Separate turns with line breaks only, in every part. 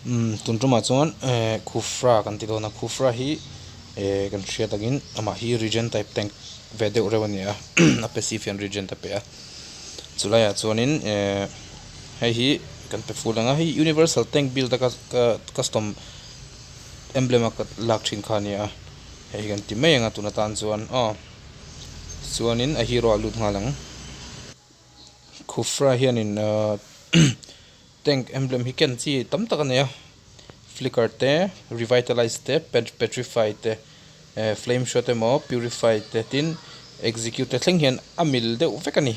Umm tun tumah chuan ehh khufra kan ti dawn a khufra hi ehh kan hriat angin amah hi regen type tank ve deuh reuh a ni a a passive hian regen a pe a chulaiah chuanin ehh hei hi kan pe full ang a hei universal tank build a custom emblem a ka lak thin kha a ni a hei hi kan ti mai ang a tun atan chuan aw chuanin a hero ah lut nghal ang. Khufra hianin ahh tank emblem hi ken chi tam tak a nei a flicker te revitalize te petrify te eh flame shot emaw purify te tin execute te thleng hian a mil deuh vek a ni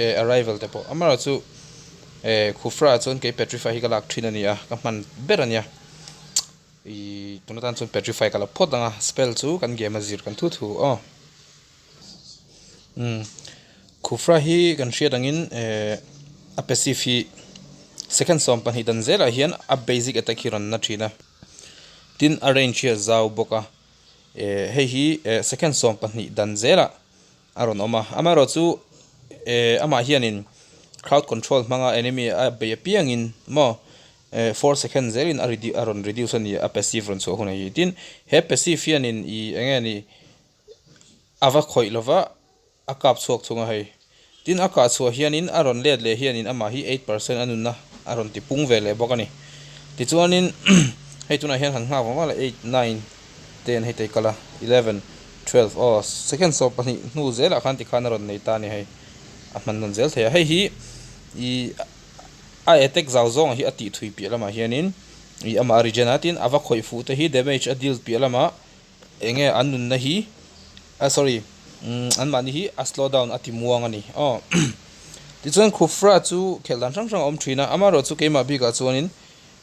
eh arrival te pawh amaherawhchu eh khufra ah chuan kei petrify hi ka lak thin a ni a ka hman ber a nia ihh tun atan chuan petrify ka la phawt ang a spell chu kan game a zir kan thu thu aw. Umm khufra hi kan hriat angin ehh a passive hi second 12 dan zelah hian a basic attack hi rawn na thin a tin a range hi a zau bawk a ehh hei hi eh second 12 dan zelah a rawn awm a amaherawh chu ehh amah hianin crowd control hmanga enemy a bei apiangin maw ehh four second zelin a a rawn reduce a ni a passive rawn chhuah hunah hi tin he passive hianin ih eng nge ni. A va khawih lova a kap chhuak thung a hei. Tin a kah chhuah hianin a rawn let leh hianin amah hi 8% a nunna a rawn ti pung ve leh bawk a ni. Tichuanin hei tunah hian han nghak vang vang la eight, nine, ten hei te kal a, eleven, twelve aw second 12 hnu zelah khan tikhan a rawn nei ta a ni hei. A hman nawn zel thei a. Hei hi ih a attack zau zawng hi a tih thui piah lamah hianin ih amah a regen a tin a va khawih fuh te hi damage a deal piah lamah Enge an nunna hi ah sorry umm an mahni hi a slow down a ti muang a ni aw tichuan khufra chu khelh dan hrang hrang a awm thin a amaherawh chu keimah bikah chuanin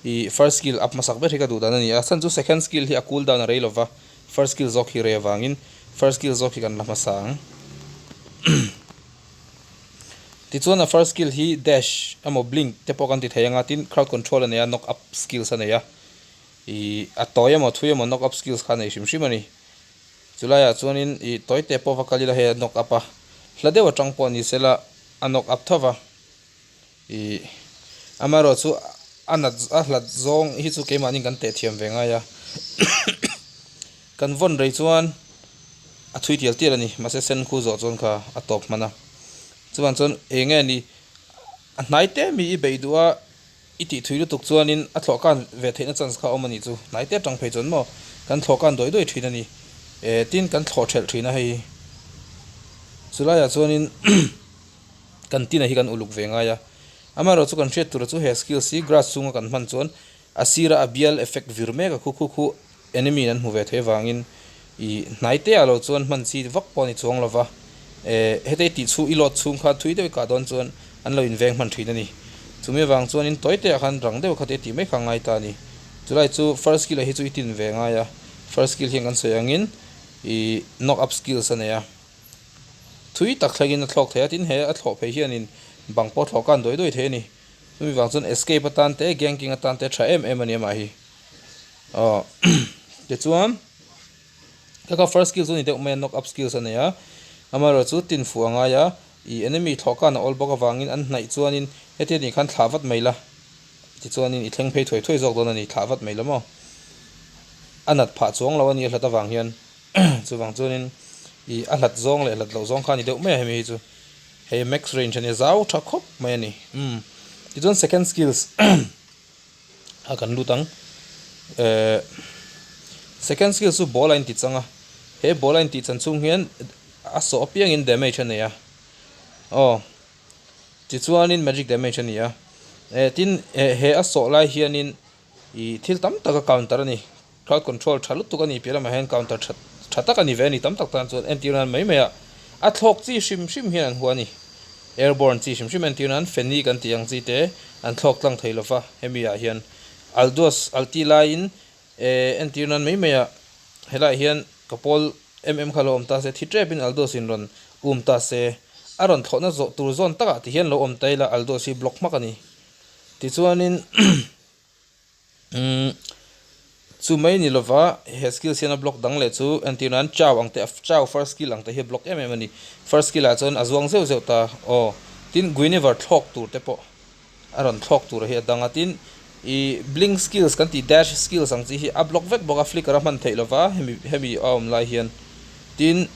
ih first skill up hmasak ber hi ka duh dan a ni a chhan chu second skill hi a cool down a rei lova first skill zawk hi rei avangin first skill zawk hi kan la hmasa ang tichuan a first skill hi dash emaw blink te pawh kan ti thei anga tin crowd control a nei a knock up skills a nei a. Ih a tawi emaw thui emaw knock up skills kha a nei hrim hrim a ni. Chulaiah chuanin ih tawi te pawh va kal ila hei a knock up a, hla deuh atang pawh ni sela a knock up tho va. Ih amaherawh chu a nat a hlat zawng hi chu keimahni kan teh thiam ve ngai a. Kan vawn rei chuan a thui tial tial a ni mahse sen khu zawh chuan kha a tawp hman a. Chuvang chuan eng nge ni a hnai te mi i beih duh a. I tih thui lutuk chuanin a thlawh kan ve theihna chance kha a awm a nih chu. Hnai te atang phei chuan maw kan thlawh kan dawi dawi thin a ni. Eh tin kan thlawh thelh thin a hei. Chulaiah chuanin kan tina hi kan uluk ve ngai a. Amaherawh chu kan hriat tura chu he skills hi grass chunga kan hman chuan a sira a bial effect vir mek a khu khu khu Enemy in an hmu ve thei avangin i hnai te ah lo chuan hman chi vak pawh a ni chuang lova, eh heta i tih chhu i load chhung khan thui deuh i kah dawn chuan an lo inveng hman thin a ni. Chumi avang chuanin tawi te ah khan rang deuh kha te tih mai kha a ngai ta a ni. Chulai chu first skill ah hi chu i tin ve ngai a, first skill hian kan sawi angin i knock up skills a nei a, thui tak thlengin a thlawk thei a, tin he a thlawh phei hianin bang pawh thlawh kan duai duai thei a ni. Chumi vang chuan escape atan te ganking atan te tha em em a ni amah hi. Aw tichuan ka kha first skill chu ni deuh mai a knock up skills a nei a amaherawh chu tin fuh a ngai a ih enemy thlawh khan a awl bawk avangin an hnaih chuanin heti anih khan thlah vat mai la tichuanin i thleng phei thuai thuai zawk dawn a ni thlah vat mai la maw a nat phah chuang lo a ni a hlat avang hian chuvang chuanin ih a hlat zawng leh hlat loh zawng kha a ni deuh mai a hemi hi chu hei max range a nia zau tha khawp mai a ni umm tichuan second skills. A kan lut ang eh second skill chu ball a inti chang a he ball a intih chan chhung hian a sawh apiangin damage a nei a aw tichuanin magic damage a ni a eh tin eh he a sawh lai hianin ih thil tam tak a counter a ni crowd control tha lutuk a ni piah lamah hian counter tha tha tak a ni ve a ni tam tak tan chuan entir nan mai mai a a thlawk chi hrim hrim hian an hua a ni airborne chi hrim hrim entir nan feni kan tih ang chi te an thlawk tlang thei lova hemi ah hian alduas alti laiin eh entir nan mai mai a helaiah hian ka pawl em em kha lo awm ta se thi tep in alduas in rawn um ta se a rawn thlawhna zawh tur zawn takah ti hian lo awm ta ila alduas hi block hmak a ni tichuanin. Umm chu mai ni lova he skills hian a block dang leh chu entir nan chau ang te chau first skill ang te hi a block em em a ni first skill ah chuan a zuang zeuh zeuh ta aw tin guinevere thlawk tur te pawh a rawn thlawk tur hi a dang a tin Ih blink skills kan tih dash skills ang chi hi a block vek bawk a flicker a hman theih lova hemi hemi a awm lai hian tin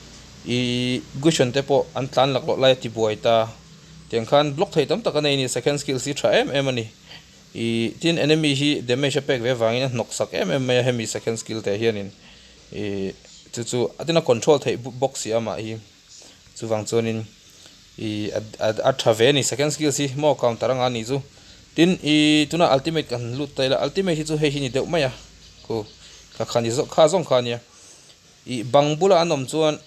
ih gusion te pawh an tlan laklawh lai a ti buai ta tiang khan block thei tam tak a nei a ni second skills hi tha em em a ni ih tin enemy hi damage a pek ve vangin a hnawk sak em em mai a hemi second skill te hianin ih chu chu a tin a control theih bawk si amah hi. Chuvang chuanin ih a tha ve a ni second skills hi maw counter anga ni chu. Tin ih tunah ultimate kan lut ta ila ultimate hi chu hei hi ni deuh mai a khu kha kha ni zawk kha zawng kha a nia. Ih bang bula an awm chuan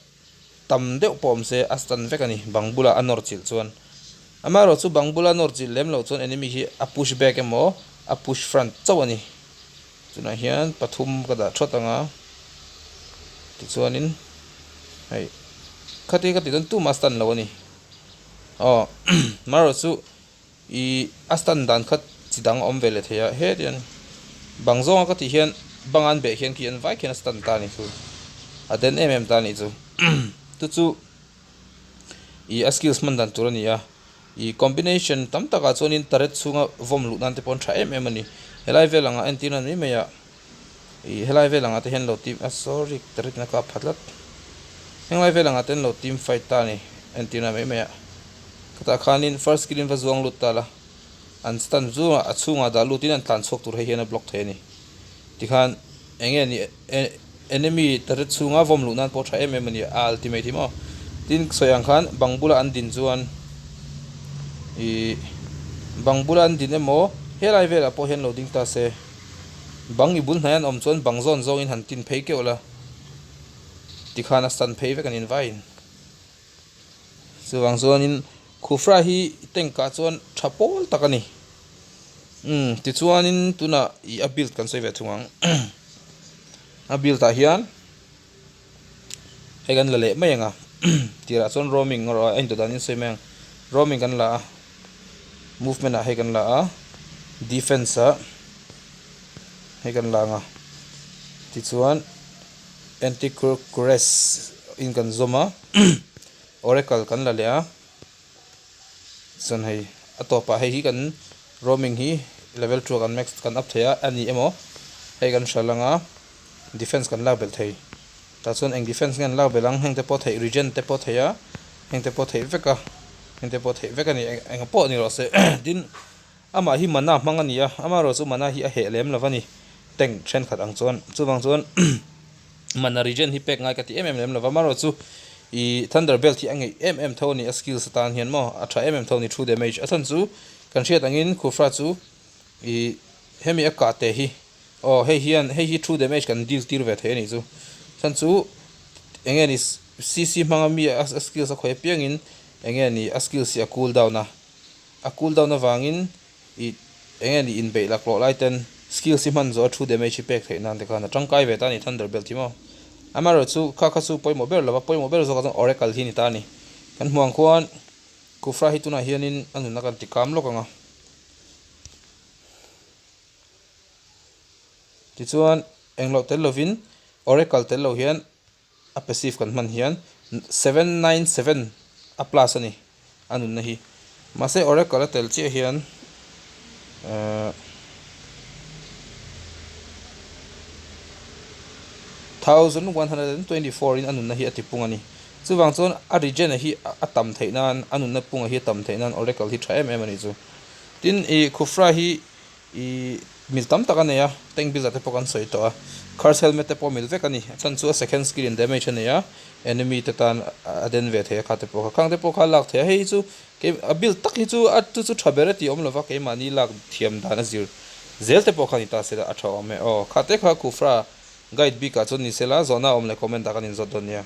tam deuh pawh awm se a stun vek a ni bang bula a nawr chilh chuan. Amaherawh chu bang bula nawr chilh lem loh chuan enemy hi a push back emaw a push front chauh a ni. Tunah hian pathum ka dah thawt ang a, tichuanin hei khati ka tih chuan tumah a stand lo a ni. Aw amaherawh chu ih a stand dan kha chi dang a awm ve leh thei a, hetiang bang zawnga ka tih hian banga an beh hian khi an vai khian a stand ta a ni chu, a den em em ta a nih chu. Chu chu ih a skills hman dan tur a ni a. Ih combination tam takah chuanin turret chhunga vawm luh nan te pawh an tha em em a ni. Helai vel angah entir nan mai mai ah ih helai vel angah te hian lo team ah sorry turret in a kap pha tlat. Henglai vel angah te an lo team fight ta a ni entir nan mai mai ah. Khatah khanin first skill in va zuang lut ta la an stun zungah a chhungah dah lutin an tlan chhuak tur hei hian a block thei a ni. Tikhan eng nge ni enemy turret chhunga vawm luh nan pawh tha em em a ni a ultimate hi maw. Tin sawi ang khan bang bula an din chuan ih bang bula an din emaw helai velah pawh hian lo ding ta se bang i bul hnai an awm chuan bang zawn zawngin han tin phei keuh la tikhan a stun phei vek an invaiin. Chuvang chuanin Khufra hi tank ah chuan tha pawl tak a ni. Umm tichuanin tunah ih a build kan sawi ve thung ang. A build ah hian hei kan la leh mai ang a tirah chuan roaming erawh a intu danin sawi mai ang. Roaming kan la a movement ah hei kan la a defense ah hei kan la ang a tichuan. Antiquaries in kan zawm a, Oracle kan la leh a, chuan hei a tawpah hei hi kan roaming hi level 2 ah kan max kan up thei a, a ni emaw hei kan hral ang a, defense kan lak belh thei, tah chuan eng defense nge an lak belh ang heng te pawh theih regen te pawh theih a, heng te pawh theih vek a, heng te pawh theih vek a ni eng pawh ni rawh se tin. Amah hi mana hmang a ni a, amaherawh chu mana hi a heh lem lo a ni, tank thenkhat ang chuan. Chuvang chuan mana regen hi pek ngai ka ti em em lem lo va, amaherawh chu ih thunder belt hi a ngeih em em tho a ni, a skills atan hian maw a tha em em tho a ni true damage. A chhan chu kan hriat angin Khufra chu ih hemi a kah teh hi aw hei hian hei hi true damage kan deal tir ve thei a nih chu. Chhan chu eng nge ni CC hmanga mi a skills a khawih apiangin eng nge ni a skills hi a cool down a. A cool down avangin ih eng nge ni inbeih laklawh lai ten skills hi hman zawh a true damage hi pek theih nan te khan a tangkai ve ta a ni Thunder Belt hi maw. Amaherawhchu kha kha chu pawimawh ber lova pawimawh ber zawk ah chuan Oracle hi a ni ta a ni. Kan hmuh ang khuan Kufra hi tunah hianin a nunna kan ti kam lawk ang a. Tichuan engloh tel lovin Oracle tel lo hian a passive kan hman hian 797 a plus a ni a nunna hi mahse oracle a tel chiah hian ehh 1124 in a nunna hi a ti pung a ni chuvang chuan a regen a hi a tam theih nan a nunna punga hi a tam theih nan oracle hi tha em em a ni chu tin ih khufra hi Ih mil tam tak a nei a, tank builder te pawh kan sawi tawh a, curse helmet te pawh mil vek a ni, a chhan chu a second skill in damage a nei a, enemy te tan a den ve thei a kha te pawh kha, khang te pawh kha a lak thei a, hei hi chu kei a build tak hi chu a chu chu tha ber a tih awm lova keimahni lak thiam dan a zir zel te pawh kha ni ta se la a tha awm e aw, kha te kha Kufra guide bik ah chuan ni se la zawhna awm leh comment ah kan inzawt dawn nia.